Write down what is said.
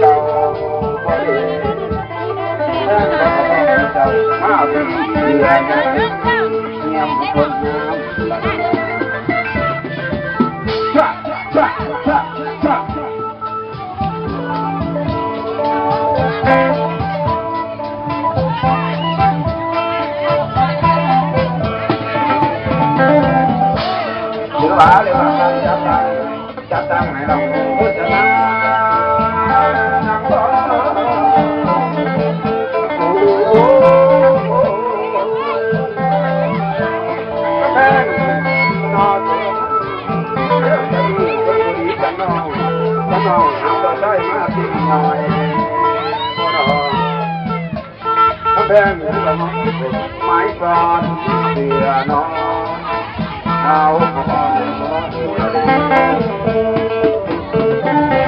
ເກົ່າບໍ່ເຫັນ ແຟນກໍຕ້ອງເຈົ້າ ພາເພິ່ນເຫຼືອຍາມ ຍາມຄົນງາມ ຊະ ຊະ ຊະ ຊະ. ຫຼືວ່າ ຫຼືວ່າ ຈັດຕັ້ງ ຈັດຕັ້ງໃຫ້ລຳໂພງໂຄສະນາ ນັກຮ້ອງ ໂອ້ ໂອ້ ໂອ້ ໂອ້ ກະແພງ ນອ ເອີ ຈະມີຄົນບໍ່ດີກັບນ້ອງ ກັບນ້ອງ ຫາກບໍ່ໄດ້ມາຕິດໜ້ອຍ ບໍ່ດອກ ກະແພງ ໄມ້ກ່ອນເສືອນ້ອງ ເອົາ ເອົາ ເອົາ.